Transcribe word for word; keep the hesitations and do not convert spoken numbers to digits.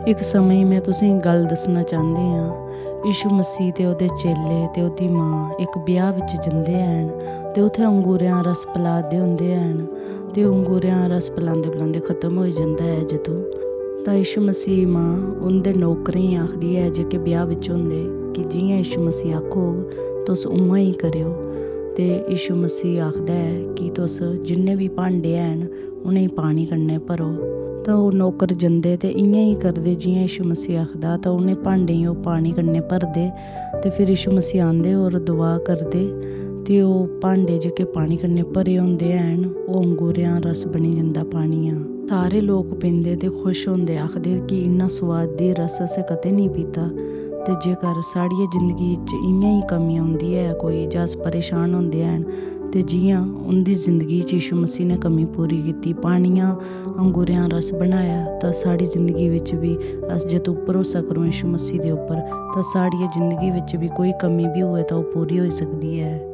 इक समय में तुसेंगी गल्ल दस्सना चांह्दी आं। यीशु मसीह ते ओह्दे चेले ते ओह्दी मां इक ब्याह् बिच जंदे हैन ते उत्थै अंगूरें दा रस पला दे होंदे हैन ते ओह् अंगूरें दा रस पलांदे पलांदे खत्म होई जंदा ऐ जदूं, तां यीशु मसीह मां उं'दे नौकरें गी आखदी ऐ जेह्के ब्याह् बिच होंदे कि जि'यां यीशु मसीह आखोग तुस उ'आं गै करेओ। ते यीशु मसीह आखदा ऐ कि तुस जिन्ने बी भांडे हैन उ'नेंगी पानी कन्नै भरो। तां ओह् नौकर जंदे ते इ'यां गै करदे जि'यां यीशु मसीह आखदा। तां उ'नें भांडें गी ओह् पानी कन्नै भरदे ते फिर यीशु मसीह आंदे होर दुआ करदे ते ओह् भांडे जेह्के पानी कन्नै भरे होंदे हैन ओह् अंगूरें दा रस बनी जंदा पानियां। सारे लोक पींदे ते खुश होंदे, आखदे कि इन्ना सोआदी रस असें कदें नेईं पीता। ते जेकर साढ़ियै जिंदगी च इ'यां गै कमी औंदी ऐ कोई जां अस परेशान होंदे हैन ते जि'यां उं'दी जिंदगी च यीशु मसीह ने कमी पूरी कीती, पानियां अंगूरें दा रस बनाया, तां साढ़ी जिंदगी बिच बी अस जदूं भरोसा करो यीशु मसीह दे उप्पर तां साढ़ियै जिंदगी बिच बी कोई कमी बी होऐ तां ओह् पूरी होई सकदी ऐ।